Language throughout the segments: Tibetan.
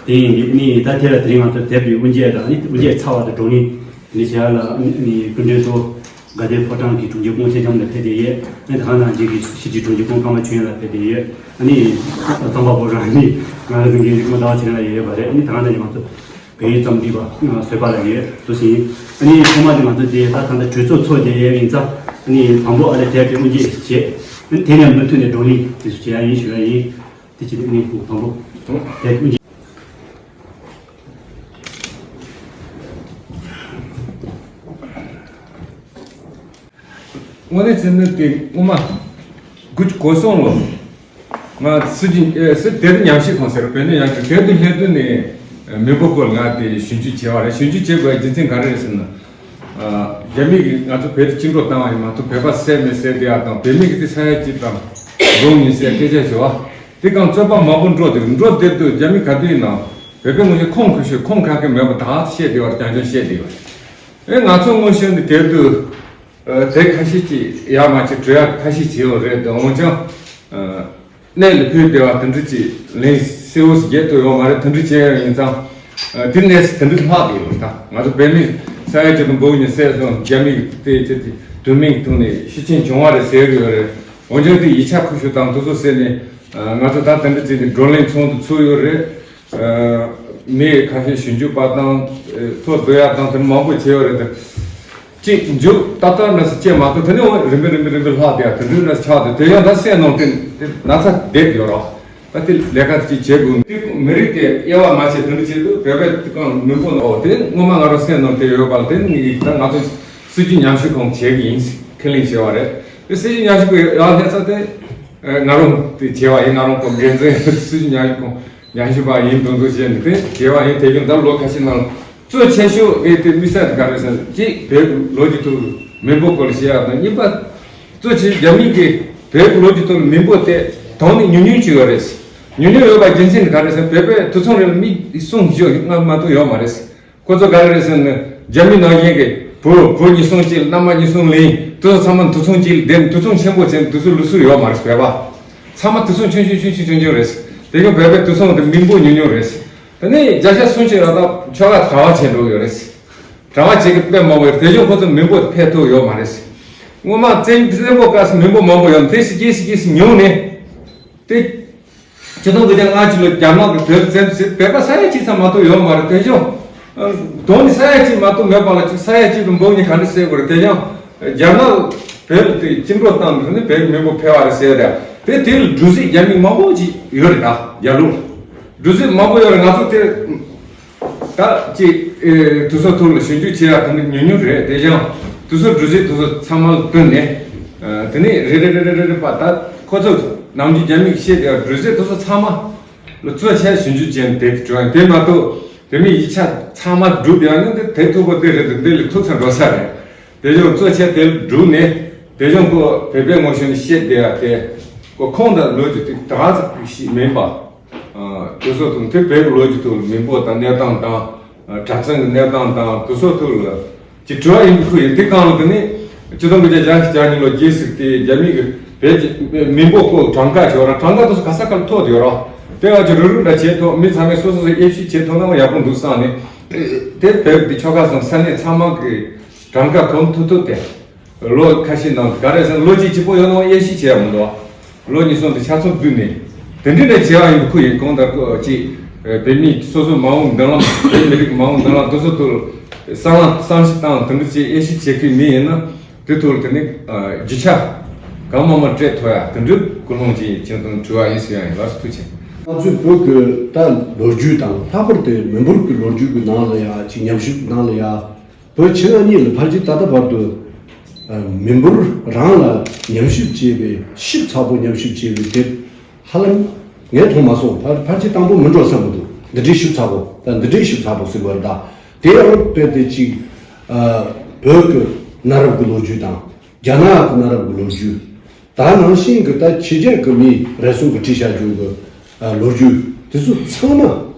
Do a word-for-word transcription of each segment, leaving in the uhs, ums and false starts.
དེ་ཡིན་དུས་ནི་ད་དེ་ལ་དེ་རིང་ང་ཚོ་དེབ་ཀྱི་དབུ་འབྱེད་དང་ནི་དབུ་འབྱེད་ཚར་བ་དང་བགྲོ་གླེང་ནི་བྱེད་ཡ་ལ་ནི་སྐུ་མགྲོན་ཚོ་དགའ་ལྡན་ཕོ་བྲང་གི་དྲུང་ཆེ་ཀོང་ཆེ་ལྕམ་ལ་ཕེབས་བསྡད་ཡོད། ནི་ད་ག་ནང་རྗེས་ཀྱི་ཕྱི་དྲིལ་དྲུང་ཆེ་ཀོང་ཀ་མ་ཆོས་དབྱིངས་ལ་ཕེབས་བསྡད་ཡོད། ནི་རྩོམ་པ་པོ་རང་ནི་ང་རང་ཚོ་འགན་རིགས་མ་ཟླ་བ་ཆེ་ལ་ཡོད་ཡོད་པ་རེད། ནི་ད་ག་ནང་ང་ཚོ་བོད་ཡིག་རྩོམ་སྒྲིག་པ་བཟོད་པ་ལ་ཡོད་དུ་ཟིན། ནི་ཐོག་མ་དེ་ང་ཚོ་དེ་ད་ད་ལྟ་གྲོས་ཚོགས་ཚོགས་བསྡད་ཡོད་ཡིན་ཙང་ནི་དང་པོ་ཨ་ལས་དེབ་ཀྱི་དབུ་འབྱེད་བྱེད། ནི་དེ་ནས་མུ་མཐུད་ནས་བགྲོ་གླེང་དེ་ཚོ་བྱེད་ཡ་ཡིན་ཞུ་ཡ་ཡིན། དེ་བྱེད་དུས་ནི་དང་པོ་དེབ་ཀྱི་དབུ་འབྱེད། དངོས་གནས་བྱས་ན་དེ་སྔོན་མ་དགུ་བཅུ་གོ་གསུམ་ལོ་ང་སྲིད་ཀྱི་ཨེ་སྲིད་དེ་རིང་ཉམས་ཞིབ་ཁང་ཟེར་བོད་གནས་ཉམས་ཞིབ་དེ་དུ་སླེབས་དུས་ནས་མི་འབོར་སྐོར་ང་དེ་ཞིབ་འཇུག་བྱས་པ་རེད། ཞིབ་འཇུག་བྱེད་དགོས་རྒྱུ་མཚན་ག་རེ་རེད་ཟེར་ན། རྒྱ་མི་གིས་ང་ཚོ་བོད་དུ་བཅིངས་འགྲོལ་བཏང་བ་ཡིན་མ་གཏོགས་བོད་པ་བསད་མི་བསད་དེ་ཡག་དང་བོད་མི་གི་དེ་ས་ཡ་གཅིག་དང་འབུམ་ཉི་ཤུ་སྐད་ཆ་ཞུ་བ། དེ་གང་རྩོད་པ་མང་པོ་འགྲོ་དེ་འགྲོ་དེ་དུས་རྒྱ་མི་ག་དུས་ཡིན་ནའང་བོད་པའི་ངོས་ནས་ཁོང་ཁུ་ཤོད་ཁོང་ཁ་སྐད་མེད་པ་ད་བཤད་དེ་བར་རྒྱང་རྒྱང་བཤད་དེ་བར། ཨེ་ང་ཚོ་ངོས་ཤོད་འདི་དེ་དུས་དེ་ཁ་ཤས་ཀྱིས་ཡག་མ་ཅིག་གྲོས་ཡག་ཁ་ཤས་བྱས་ཡོད་རེད་དུ་འོན་ཀྱང་། གནས་ལ་ཕུལ་བདེ་བ་དེ་འདྲ་ཅིག་ལན་གསལ་བོ་ཞིག་རྒྱག་ཐུབ་ཡོད་མ་རེད། དེ་འདྲ་བྱས་ཡོད་ཡིན་ཙང་། དེ་གནས་སུ་དེ་འདྲ་ལྷག་བསྡད་ཡོད་ད། ང་ཚོ་བོད་མི་ས་ཡ་གཅིག་དང་འབུམ་གཉིས་བསད་སོང་རྒྱ་མི་གི་དེ་ཅི་དེ་དུ་མིང་ཐོག་ནས་ཤི་རྐྱེན་བྱུང་བ་རེད་ཟེར་གི་ཡོད་རེད། འོན་ཀྱང་དེ་ཡིག་ཆ་ཁུ་ཤུ་དང་དེ་ཚོ་ཟེར་ནས་ང་ཚོ་ད་དེ་འདྲ་བྱས་ནས་བགྲོ་གླེང་ཚོགས་འདུ་ཚུགས་ཡོད་རེད། མི་ཁ་ཤས་ཞིབ་འཇུག་པ་དང་ཐོ་བསྡུ་ཡག་དང་དེ་མང་པོ་བྱས་ཡོད་རེད་དེ། གཅིག་མཇུག་ཏག་ཏག་ནས་སུ་སྐྱེས་མ་ཐུབ་དེ་ནས་འོ་རིམ་པས་རིམ་པས་རིམ་པས་ལྷག་བསྡད་དེ་འདྲའི་ནས་ཆགས་དེ་དེ་ཡང་ད་སེམས་ནང་དེ་དེ་ན་ཚ་བསྡད་ཡོད་རོགས། ད་དེ་ལས་ཀ་དེ་ཅིག་བྱེད་དགོས་དེ་མི་རིགས་དེ་དབྱེ་བ་མ་ཕྱེ་དེ་འདྲ་བྱེད་དུས་བོད་པའི་དེ་གང་མི་འབོར་ནོ་དེ་སྔོན་མ་ང་རང་སེམས་ནང་དེ་ཡོད་པ་དེ་ནི་ད་ང་ཚོ་སྲིད་ཇུས་ཉམས་ཞིབ་ཁང་བྱེད་ཀྱི་ཡིན་ཁས་ལེན་བྱས་པ་རེད། དེ་སྲིད་ཇུས་ཉམས་ཞིབ་ཁང་ཡག་ལྷད་ས་དེ་ང་རང་དེ་བྱས་པ་ཡིན། ང་རང་ཁོ་འགན་འཛིན་སྲིད་ཇུས་ཉམས་ཞིབ་ཁང་ཉམས་ཞིབ་པ་ཡིན་དོན་དུ་བྱས་ནས་དེ་བྱས་པ་ཡིན། དེ་བཞིན་ད་ལོ་ཁ་ཤས་ནང་གཙོ་ཆེ་ཤོས་ཨེ་དེ་དམིགས་བསལ་ག་རེ་ཟེར་ན་གཅིག་བོད་ཀྱི་ལོ་རྒྱུས་ཐོག་མི་འབོར་སྐོར་བཤད་ཡག་དང་། གཉིས་པ་གཙོ་ཆེ་རྒྱ་མི་གིས་བོད་ཀྱི་ལོ་རྒྱུས་ཐོག་མི་འབོར་དེ་དོན་ནི་ཉུང་ཉུང་ཅིག་ཡོད་རེད། ཉུང་ཉུང་ཡོད་པ་རྒྱུ་མཚན་ག་རེ་ཟེར་ན་བོད་པའི་དུད་ཚང་རེ་ལ་མི་གསུམ་བཞི་ལྔ་མ་གཏོགས་ཡོད་མ་རེད། ཁོ་ཚོ་ག་རེ་རེད་ཟེར་ན་རྒྱ་མི་ནང་བཞིན་གྱི་བུ་བུ་གཉིས་གསུམ་གཅིག་མནའ་མ་གཉིས་གསུམ་ལེན་དུད་ཚང་མ་དུད་ཚང་གཅིག་ལ་བསྡད་དུད་ཚང་ཆེན་པོ་བྱས་དུད་ཚང་ལུགས་སྲོལ་ཡོད་མ་རེད། བོད་པ་ཚང་མ་དུད་ཚང་ཆུང་ཆུང་ཆུང་ཆུང་ཆུང་ཆུང་རེད། དེ་ག་བོད་པའི་དུད་ཚང་དེ་མི་འབོར་ཉུང་ཉུང་རེད། དེ་ནས་བརྒྱ་ཆ་སུམ་ཅུ་ཡོད་ད་ཆོལ་ཁ་གྲྭ་པ་བྱས་འགྲོ་གི་ཡོད་རེད། གྲྭ་པ་བྱེད་ཀྱི་དཔེ་མང་པོ་ཡོད་རེད། དེ་བཞིན་ཁོ་ཚོ་མི་འབོར་འཕེལ་ཐུབ་ཡོད་མ་རེད། སྔོན་མ་བཙན་བཙན་པོ་སྐབས་སུ་མི་འབོར་མང་པོ་ཡོད་དེ་ཞིག་གིས་ཞིག་གིས་ཞིག་ཉུང་ནས། དེ། ཆིག་སྟོང་དགུ་བརྒྱ་ལྔ་བཅུ་ལོ་རྒྱ་ནག་གི་བོད་བཙན་བོད་པ་ས་ཡ་གཅིག་ཙམ་མ་གཏོགས་ཡོད་མ་རེད། དེ་བཞིན། དོན་ནི་ས་ཡ་གཅིག་མ་གཏོགས་མེད་པ་ལ་ཅིག་ས་ཡ་གཅིག་དང་འབུམ་གཉིས་ག་འདྲ་ཟེར་དགོས་རེད། དེ་ཡང་རྒྱ་ནག་བོད་དེ་བཅིངས་འགྲོལ་བཏང་ནས་བོད་མི་འབོར་འཕེལ་བ་རེད་ཟེར་རེད། དེ་དེ་ལ་འགྲོ་སྲིད་རྒྱ་མི་མང་པོ་ཅིག་ཡོད་རེད་ད་རྒྱ་ལུགས། འགྲོ་སྲིད་མང་པོ་ཡོད་རེད། ང་ཚོ་དེ། ད་ཅིག་དུ་སོ་ཐུག་ལ་ཞིབ་འཇུག་བྱེད་ཡག་དེ་འདྲ་ཉུང་ཉུང་རེད། དེ་ཡང་དུ་སོ་འགྲོ་སྲིད་དུ་སོ་ཚང་མ་ལ་བསྟུན་ནས། དེ་ནས་རེ་རེ་རེ་རེ་རེ་རེ་པ་ད་ཁོ་ཚོ་ནམ་རྒྱུན་རྒྱ་མི་གི་བཤད་དེ་འགྲོ་སྲིད་དུ་སོ་ཚང་མ་ལ་གཙོ་ཆེ་ཞིབ་འཇུག་བྱས་ནས་དེ་འགྲོ་ཡང་དེ་མ་གཏོགས་དེ་མིན་ཡིག་ཆ་ཚང་མ་སྒྲུབ་ཡག་ནི་འདི་དེ་ཐུག་པ་དེ་རེད། འདི་འདི་ལས་ཐུག་ས་འགྲོ་ས་རེད། དེ་ཡང་གཙོ་ཆེ་དེ་ལ་བསྒྲུབས་ནས་དེ་ཡང་ཁོ་བོད་པའི་ངོ་ཤེས་ནས་བཤད་དེ་ཡག་དེ་ཁོ་ཁོང་དང་ལོ་རྒྱུས་དེ་ད་ག་ཚོད་ཞིག་མིན་པ། དུ་སོ་དང་དེ་བོད་ཀྱི་ལོ་རྒྱུས་ཐོག་ལ་མི་འབོར་དང་གནས་སྟངས་དང་། གྲྭ་བཙུན་གྱི་གནས་སྟངས་དང་དུ་སོ་ཐོག་ལ་ཅིག་དྲི་བ་ཡིན་པ་ཁོ་ཡིན། དེ་གང་ལ་དེ་ནི་ཆིག་སྟོང་དགུ་བརྒྱ་བརྒྱད་ཅུ་གྱ་གཉིས་ལོ་རྗེས་ཟིག་དེ་རྒྱ་མི་གི་བོད་ཀྱི་མི་འབོར་སྐོར་གྲངས་ཀ་ཡོད་ར། གྲངས་ཀ་དུ་སོ་ག་ས་ག་ལ་ཐོག་ཡོད་ར། དེ་བ་ཅིག་རུ་རུ་འདྲ་བྱེད་ཐོག་མི་ཚང་མས་སོ་སོ་སོ་དབྱེ་ཞིབ་བྱེད་ཐུབ་ན་ཡག་པོ་འདུག་བསམ་ནས། དེ་བོད་ཀྱི་ཆོལ་ཁ་སོང་ས་གནས་ཚང་མ་གི་གྲངས་ཀ་ཐོན་ཐུབ་ཐུབ་དེ། ལོ་ཁ་ཤས་ནང་ག་རེ་ཟེར་ན་ལོ་གཅིག་གཅིག་པོ་ཡོད་ན་དབྱེ་ཞིབ་བྱས་ཡ་མི་འདུག་ལོ་གཉིས་གསུམ་དུ་ཆ་ཚང་བསྡུས་ནས་དེ་འདྲའི་ནས་བྱས་པ་ཡིན་པ་ཁོ་ཡིན། གང་ལྟར་ཁོ་ཅིག་བོད་མི་སོ་སོ་མ་འོངས་མདུན་ལམ། བོད་མི་རིགས་མ་འོངས་མདུན་ལམ་དེ་ཚོ་ཐོག་བསམ་བློ་བསམ་གཞིག་བཏང་དེ་འདྲ་ཅིག་དབྱེ་ཞིབ་བྱེད་མཁན་མི་ཡིན་ན་དེ་ཐོག་དེ་ནི་རྒྱུ་ཆ་གང་མང་མང་སྤྲད་ཐུབ་ཡ་དེ་འདྲའི་ཀུན་སློང་ཅིག་ཡིན་ཅིང་དང་དྲི་བ་ཡིན་ཟེར་ཡ་ཡིན། ལགས་སོ། ཐུགས་རྗེ་ཆེ། ང་ཚོའི་བོད་ཀྱི་ད་ལོ་རྒྱུས་དང་ལྷག་པར་དུ་མི་འབོར་གྱི་ལོ་རྒྱུས་ཀྱི་ནང་ལ་ཡ་ཅིག་ཉམས་ཞིབ་ནང་ལ་ཡ། བོད་ཕྱི་ནང་གཉིས་ལ་ཕལ་ཆེར་ད་ལྟ་བར་དུ་མི་འབོར་རང་ལ་ཉམས་ཞིབ་བྱས་པའི་ཞིབ་ཚགས་པོ་ཉམས་ཞིབ་བྱས་པའི་དེབ་ཧ་ལམ་ངས་མཐོང་མ་སོང་། ཕལ་ཕལ་ཆེར་དང་པོ་མིན་འགྲོ་བསམ་གྱི་འདུག་འདི་འདྲའི་ཞིབ་ཚགས་པོ་ད་འདི་འདྲའི་ཞིབ་ཚགས་པོ་ཟེར་བ་རེད་ད། དེ་ཡང་དཔེ་དེ་གཅིག་བོད་ཀྱི་གནའ་རབས་ཀྱི་ལོ་རྒྱུས་དང་རྒྱ་ནག་གི་གནའ་རབས་ཀྱི་ལོ་རྒྱུས། ད་ནང་བཞིན་གྱི་ད་ཕྱི་རྒྱལ་གྱི་མིའི་རེ་ཟུང་གི་བྲིས་བཞག་རྒྱུ་གི་ལོ་རྒྱུས་དེ་ཚོ་ཚང་མ་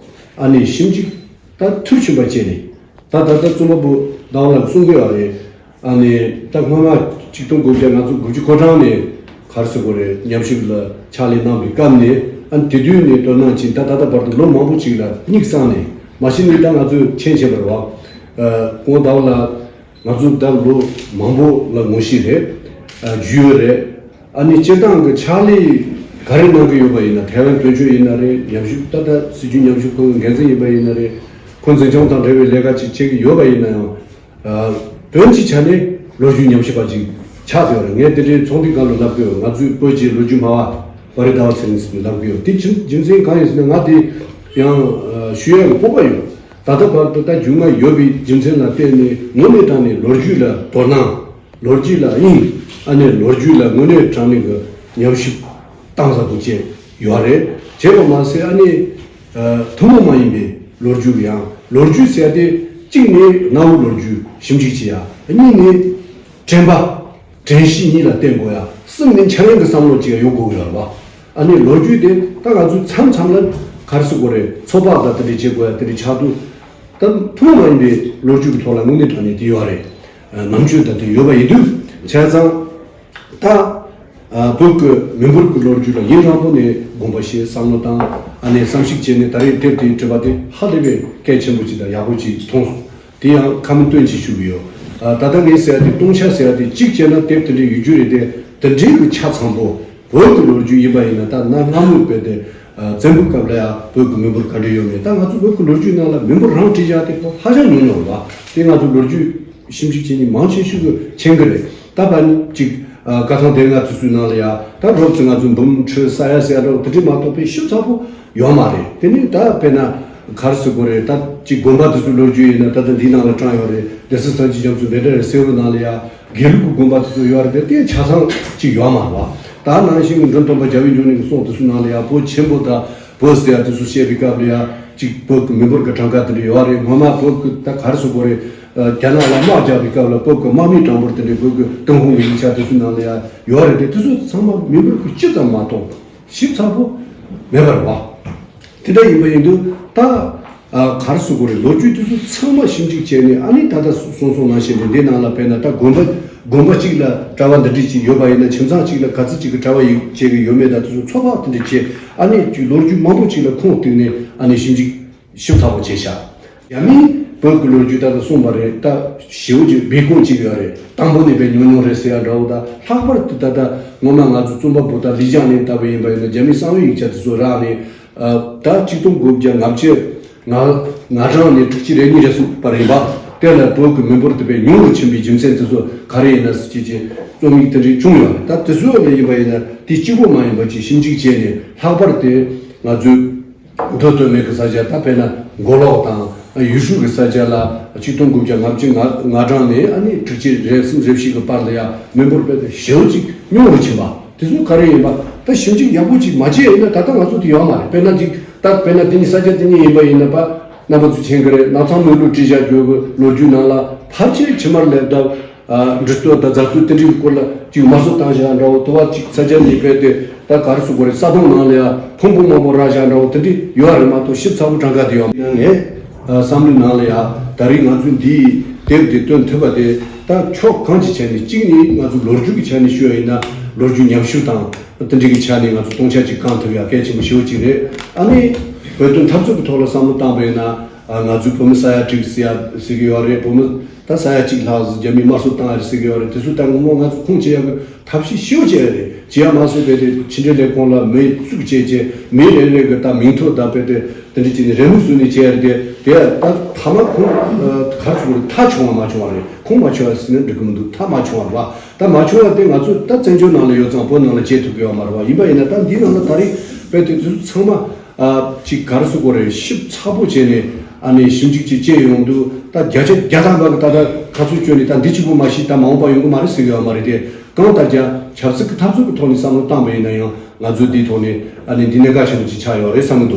ཨ་ནི་ཞིབ་འཇུག་ད་མཐིལ་ཕྱིན་པ་བྱས་ནས། ད་ད་ལྟ་རྩོམ་པ་པོ་ཟླ་བ་ལགས་གསུང་གི་ཡོད་རེད། ཨ་ནི་ད་སྔོན་མ་ཆིག་སྟོང་དགུ་བརྒྱ་ང་ཚོ་དགུ་བཅུ་གོ་གྲངས་ནས་ག་རེ་ཟེར་དགོས་རེད། ཉམས་ཞིབ་ལ་ཕྱག་ལས་གནང་བའི་སྐབས་ནས་ ཨ་ནི་དེ་དུས་ནས་དོ་སྣང་བྱས། ད་ད་ལྟ་བར་དུ་ལོ་མང་པོ་ཅིག་ལ་སྙིང་གསང་ནས། མ་གཞི་ནས་ད་ང་ཚོས་མཁྱེན་བྱས་པ་རེད་བ། ཨ་གོང་ལྟ་བུ་ལ་ང་ཚོ་ད་ལོ་མང་པོ་ལ་ངོ་ཤེས་རེད། ཨ་རྒྱུས་ཡོད་རེད། ཨ་ནི་སྤྱིར་བཏང་གི་ཕྱག་ལས་ག་རེ་གནང་གི་ཡོད་པ་ཡིན་ན། ཐའེ་ཝན་དོན་གཅོད་ཡིན་ན་རེད། ཉམས་ཞིབ་ད་ལྟ་སྲིད་བྱུས་ཉམས་ཞིབ་ཁང་གི་འགན་འཛིན་ཡིན་པ་ཡིན་ན་རེད། ཁོ་འཛིན་སྐྱོང་དང་འབྲེལ་བའི་ལས་ཀ་ཅིག་བྱེད་ཀྱི་ཡོད་པ་ཡིན་ན་ཡང་། ཨ་བོན་གྱི་ཆ་ནས་ལོ་རྒྱུས་ཉམས་ཞིབ་པ་ཅིག་ཆགས་ཡོད་རེད། ངས་དེ་འདྲའི་ཚོགས་འདུའི་སྒང་ལ་ལབ་ཀྱི་ཡོད། ང་ཚོའི་བོད་ཀྱི་ལོ་རྒྱུས་སྨྲ་བ་པ་རི་དྷ་བ་ཚེ་རིང་ཟེར་ནས་ལབ་ཀྱི་ཡོད། དེ་རྒྱུ་རྒྱུ་མཚན་གང་ཡིན་ཟེར་ན། ང་དེ་ཡང་ཨ་ཞུ་ཡག་གི་སྤོབས་པ་ཡོད། ད་ལྟ་བར་དུ་ད་རྒྱུས་མངའ་ཡོད་པའི་རྒྱུ་མཚན་ལ་བརྟེན་ནས་དངོས་གནས་དྲང་ནས་ལོ་རྒྱུས་ལ་དོ་སྣང་། ལོ་རྒྱུས་ལ་དབྱིངས། ཨ་ནི་ལོ་རྒྱུས་ལ་དངོས་གནས་དྲང་གནས་ཀྱི་ཉམས་ཞིབ་གཏིང་ཟབ་པོ་བྱས་ཡོད་རེད། བྱས་པ་མ་ཟད་ཨ་ནི་ཨ་ཐུན་མོང་མ་ཡིན་པའི་ལོ་རྒྱུས་ཀྱི་ཡང་། ལོ་རྒྱུས་ཟེར་ཡ་དེ་གཅིག་ནས་གནའ་བོའི་ལོ་རྒྱུས་ཞིབ་འཇུག་བྱེད་ཡ། གཉིས་ནས་དྲན་པ། དྲན་ཤེས་གཉིས་ལ་བརྟེན་དགོས་ཡ། གསུམ་ནས་འཆར་ཡན་གྱི་བསམ་བློ་ཅིག་ཡོད་དགོས་ཀྱི་ཡོད་རེད་བ། ཨ་ནི་ལོ་རྒྱུས་དེ་ད་ང་ཚོས་མཚམས་མཚམས་ལ་ག་རེ་ཟེར་དགོས་རེད། ཚོད་དཔག་དང་དེ་འདྲ་བྱེད་དགོས་ཡ་དེ་འདྲ་ཆགས་དུས། ད་ཐུན་མོང་མ་ཡིན་པའི་ལོ་རྒྱུས་ཀྱི་ཐོག་ལ་དངོས་གནས་དྲང་གནས་དེ་ཡོད་རེད། ཨ་ནམ་རྒྱུན་ད་དེ་ཡོད་པ་ཡིན་དུས། བྱས་ཙང་ད་ཨ་བོད་ཀྱི་མི་འབོར་གྱི་ལོ་རྒྱུས་ལ་ཡུན་རིང་པོ་ནས་དགོངས་པ་བཞེས། བསམ་བློ་བཏང་། ཨ་ནི་བསམ་གཞིག་བྱས་ནས་ད་རེས་དེབ་དེ་བྲིས་པ་དེ་ཧ་ལས་པའི་གལ་ཆེན་པོ་ཅིག་དང་ཡག་པོ་ཅིག་མཐོང་སོང་། དེ་ཡང་ཁ་མིག་སྟོན་ཅིག་ཞུ་གི་ཡོད། ཨ་ད་ལྟ་ངས་ཟེར་ཡ་དེ་སྟོང་ཆ་ཟེར་ཡ་དེ་གཅིག་བྱས་ན་དེབ་དེ་འདྲའི་ཡོད་རྒྱུ་རེད་དེ། དེ་འདྲའི་གི་ཆ་ཚང་པོ་བོད་ཀྱི་ལོ་རྒྱུས་ཡིན་པ་ཡིན་ན། ད་གནའ་སྔ་མོའི་བོད་དེ་ཨ་བཙན་པོའི་སྐབས་ལ་ཡང་བོད་ཀྱི་མི་འབོར་ག་འདྲ་ཡོད་མེད། ད་ང་ཚོ་བོད་ཀྱི་ལོ་རྒྱུས་ནང་ལ་མི་འབོར་རང་བྲིས་བཞག་དེ་ཧ་ཅང་ཉུང་ཉུང་རེད་བ། དེ་ང་ཚོ་ལོ་རྒྱུས་ཞིབ་འཇུག་བྱེད་མཁན་མང་ཆེ་ཤོས་ཀྱིས་མཁྱེན་གྱི་རེད། ད་ཕར་ཅིག་ཨ་བཀའ་ཐང་སྡེ་ལྔ་དེ་ཚོའི་ནང་ལ་ཡང་ད་རོབ་ཙམ་ང་ཚོ་འབུམ་ཁྲི་ས་ཡ་ཟེར་ཡ་འདྲ་བོ་དེ་འདྲ་མ་གཏོགས་པའི་ཞིབ་ཚགས་པོ་ཡོད་མ་རེད། དེ་ནས་ད་དཔེར་ན་ག་རེ་ཟེར་དགོས་རེད། ད་ཅིག་དགོན་པ་དེ་ཚོའི་ལོ་རྒྱུས་ཡིན་ན་ད་ལྟ་འདིའི་ནང་ལ་དྲངས་ཡོད་རེད། སྡེ་སྲིད་སངས་རྒྱས་རྒྱ་མཚོ་འབེ་ཏྲ་རེད། སེའུ་ནང་ལ་ཡང་དགེ་ལུགས་ཀྱི་དགོན་པ་དེ་ཚོ་ཡོད་རེད་དེ། དེ་ཆ་ཚང་ཅིག་ཡོད་མ་རེད་བ། ད་ནང་བཞིན་གྱི་འབྲི་སྟོན་པ་རྒྱལ་བའི་འབྱུང་གནས་ཀྱི་སྲོལ་དེ་ཚོའི་ནང་ལ་ཡང་བོད་ཆེན་པོ་དང་བོད་ཟེར་ཡ་དེ་ཚོ་བཤད་པའི་སྐབས་ལ་ཡང་ཅིག་བོད་ཀྱི་མི་འབོར་གྱི་གྲངས་ཀ་དེ་འདྲ་ཡོད་རེད། སྔོན་མ་བོད་ཀྱི་ད་ག་རེ་ཟེར་དགོས་རེད། རྒྱ་ནག་ལ་དམག་རྒྱག་པའི་སྐབས་ལ་བོད་ཀྱི་དམག་མིའི་གྲངས་འབོར་དེ་འདྲ་བོད་ཀྱི་ཏུན་ཧོང་གི་ཡིག་ཆ་དེ་ཚོའི་ནང་ལ་ཡང་ཡོད་རེད་དེ། དེ་ཚོ་ཚང་མ་མི་འབོར་གྱི་སྤྱི་ཙམ་མ་གཏོགས་ཞིབ་ཚགས་པོ་མེད་པ་རེད་བ། དེ་འདྲ་ཡིན་པ་ཡིན་དུས་ད་ཨ་ག་རེ་ཟེར་དགོས་རེད། ལོ་རྒྱུས་དེ་ཚོ་ཚང་མ་ཞིབ་འཇུག་བྱས་ནས། ཨ་ནི་ད་ལྟ་གསུངས་སོང་ནང་བཞིན་རེད། འདི་ནང་ལ་དཔེར་ན་ད་དགོན་པ་དགོན་པ་གཅིག་ལ་གྲྭ་བ་འདི་འདྲ་ཅིག་ཡོད་པ་ཡིན་ན། ཁྱིམ་ཚང་གཅིག་ལ་ག་ཚོད་ཅིག་གི་གྲྭ་བ་ཡིན་བྱེད་ཀྱི་ཡོད་མེད་དང་དེ་ཚོ་ཚོད་དཔག་དེ་འདྲ་བྱས། ཨ་ནི་ཅིག་ལོ་རྒྱུས་མང་པོ་ཅིག་ལ་ཁུངས་གཏུགས་ནས་ཨ་ནི་ཞིབ་འཇུག་ཞིབ་ཚགས་པོ་བྱས་ཤག་རྒྱ་མིའི་བོད་ཀྱི་ལོ་རྒྱུས་ད་ལྟ་གསུངས་པ་རེད། ད་ཞེ་པོ་ཅིག་སྦས་སྐུང་ཅིག་ཡོད་རེད། དང་པོ་ནས་དཔེ་ཉུང་ཉུང་རེད་ཟེར་ཡ་འདྲ་བོ་དང་། ལྷག་པར་དུ་ད་ལྟ་སྔོན་མ་ང་ཚོ་བཙུན་པ་བུ་དང་ལི་ཅང་ལིན་ལྟ་བུ་ཡིན་པ་ཡིན་ན། རྒྱ་མིའི་གསང་བའི་ཡིག་ཆ་དེ་ཚོ་རག་ནས། ཨ་ད་གཅིག་སྟོང་དགུ་བརྒྱ་ལྔ་བཅུ་ང་ང་གྲངས་ནས་དྲུག་ཅུ་རེ་གཉིས་རེ་གསུངས་པ་རེད་པ། དེ་ལ་བོད་ཀྱི་མི་འབོར་དེ་དཔེ་ཉུང་རུ་ཕྱིན་པའི་རྒྱུ་མཚན་དེ་ཚོ་ག་རེ་ཡིན་ན་ཟེར་བྱས་ཀྱི་རྩོམ་ཡིག་དེ་འདྲ་བྱུང་ཡོད་རེད། ད་དེ་ཚོ་ལ་ཡིན་པ་ཡིན་ན་དེ་གཅིག་པོ་མ་ཡིན་པ་ཅིག་ཞིབ་འཇུག་བྱས་ནས། ལྷག་པར་དུ་ང་ཚོའི་མདོ་སྟོད་སྨད་ཀྱི་ས་ཆ། ད་དཔེར་ན་མགོ་ལོག་དང་ཡུལ་ཤུལ་གྱི་ས་ཆ་ལ་གཅིག་སྟོང་དགུ་བརྒྱ་ལྔ་བཅུ་ང་ང་གྲངས་ནས་ཨ་ནི་དྲུག་ཅུ་རེ་གསུམ་རེ་བཞི་གི་བར་ལ་ཡང་མི་འབོར་དཔེ་དེ་ཞེ་པོ་ཅིག་ཉུང་རུ་ཕྱིན་པ་དེ་ཚོ་ག་རེ་ཡིན་པ། ད་ཞིབ་འཇུག་ཡག་པོ་ཅིག་མ་བྱས་ཡིན་ན་ད་ལྟ་ང་ཚོ་དེ་ཡོད་མ་རེད། དཔེར་ན་ཅིག་ད་དཔེར་ན་དེ་ནི་ས་ཆ་དེ་ནི་ཡིན་པ་ཡིན་ན། པ་རྣམ་པ་ཚོས་མཁྱེན་གྱི་རེད། སྣར་ཐང་མོན་ལུ་བྲིས་བཞག་རྒྱུ་གི་ལོ་རྒྱུས་ནང་ལ་ཕལ་ཆེར་ཕྱི་མར་སླེབས་སྟབས། ཨ་འབྲི་སྟོད་དང་རྫ་སྟོད་དེ་འདྲའི་སྐོར་ལ་ཅིག་དམར་གསོད་བཏང་བཞག་འདྲ་བོ། དུ་བ་ཅིག་ས་ཆ་ནས་ཕེབས་ཏེ་ད་ག་རེ་ཟེར་དགོས་རེད། ས་དོང་ནང་ལ་ཡ་ཕུང་པོ་མང་པོ་རག་བཞག་འདྲ་བོ་དེ་འདྲ་ཡོད་རེད་མ་གཏོགས་ཞིབ་ཚགས་པོ་གྲངས་ཀ་དེ་ཡོད་མ་རེད། ངས་ཨ་བསམ་བློའི་ནང་ལ་ཡ་ད་རེས་ང་ཚོས་འདིའི་དེབ་དེ་བཏོན་ཐུབ་པ་དེ་ད་ཕྱོགས་གང་ཅིག་བྱས་ནས། གཅིག་ནི་ང་ཚོ་ལོ་རྒྱུས་ཀྱི་ཆ་ནས་ཞུ་བ་ཡིན་ན་ལོ་རྒྱུས་ཉམས་ཞིབ་དང་དེ་འདྲ་གི་ཆ་ནས་ང་ཚོ་སྟོང་ཆ་ཅིག་བསྐང་ཐུབ་ཡ་གལ་ཆེན་པོ་ཞེ་པོ་ཅིག་རེད། ཨ་ནི་བོད་དོན་འཐབ་རྩོད་ཀྱི་ཐོག་ལ་བསམ་བློ་བཏང་པ་ཡིན་ན། ཨ་ང་ཚོའི་བོད་མི་ས་ཡ་དྲུག་ཟེར་ཡ་ཟེར་གྱི་ཡོད་རེད། བོད་མི་ད་ས་ཡ་གཅིག་ལྷག་ཟིག་རྒྱ་མིས་དམར་གསོད་བཏང་ཡ་རེད་ཟེར་གྱི་ཡོད་རེད། དེ་ཚོ་ད་ངོ་མ་ང་ཚོ་ཁུངས་སྐྱེལ་ཡ་གི་ཐབས་ཤེས་ཞེ་པོ་བྱས་ཡ་རེད། བྱེད་ཡ་མ་ཟད་པའི་དེ་ཕྱི་འབྲེལ་ལས་ཁུངས་ལ་མི་བཙུགས་བྱས་བྱས། མི་རེ་རེ་གི་ད་མིང་ཐོ་ད་དཔེ་དེ་དེ་འདྲ་བྱས་ནས་རེ་སྨོན་བཟོས་ནས་བྱས་ཡ་རེད། དེ་དེ་ད་མཐའ་མ་ཁུངས་ཨ་ག་རེ་ཟེར་དགོས་རེད། མཐའ་བྱུང་བ་མ་བྱུང་བ་རེད། ཁུངས་མ་འཁྱོལ་བ་ཟེར་ན་འགྲིག་གི་མི་འདུག་མཐའ་མ་བྱུང་བ་རེད་བ། ད་མ་བྱུང་བ་དེ་ང་ཚོ་ད་བཙན་བྱོལ་ནང་ལ་ཡོད་ཙང་བོད་ནང་ལ་བྱེད་ཐུབ་ཀྱི་ཡོད་མ་རེད་བ། ཡིན་པ་ཡིན་ན་ད་འདིའི་ནང་ལ་ད་རེས་དཔེ་དེ་ཚོ་ཚང་མ། ཨ་ཅིག་ག་རེ་ཟེར་དགོས་རེད། ཞིབ་ཚགས་པོ་བྱས་ནས་ཨ་ནི་ཞིབ་འཇུག་ཅིག་བྱས་ཡོང་དུས། ད་བརྒྱ་ཆ་བརྒྱ་ཐམ་པ་གི་ད་ལྟ་ཁ་ཚུར་བསྐྱོན་ནས་ད་འདི་གཅིག་པོ་མ་ཤེས་ད་མ་འོངས་པ་ཡོང་གི་མ་རེད་ཟེར་གི་ཡོད་མ་རེད་དེ། གང་ལྟར་ཀྱང་ཆབ་སྲིད་ཀྱི་འཐབ་རྩོད་ཀྱི་ཐོག་ནས་བསམ་བློ་བཏང་བ་ཡིན་ན་ཡང་། ང་ཚོས་འདིའི་ཐོག་ནས་ཨ་ནི་འདི་གནད་འགག་ཆེན་པོ་ཅིག་ཆགས་ཡོད་རེད་བསམ་གི་འདུག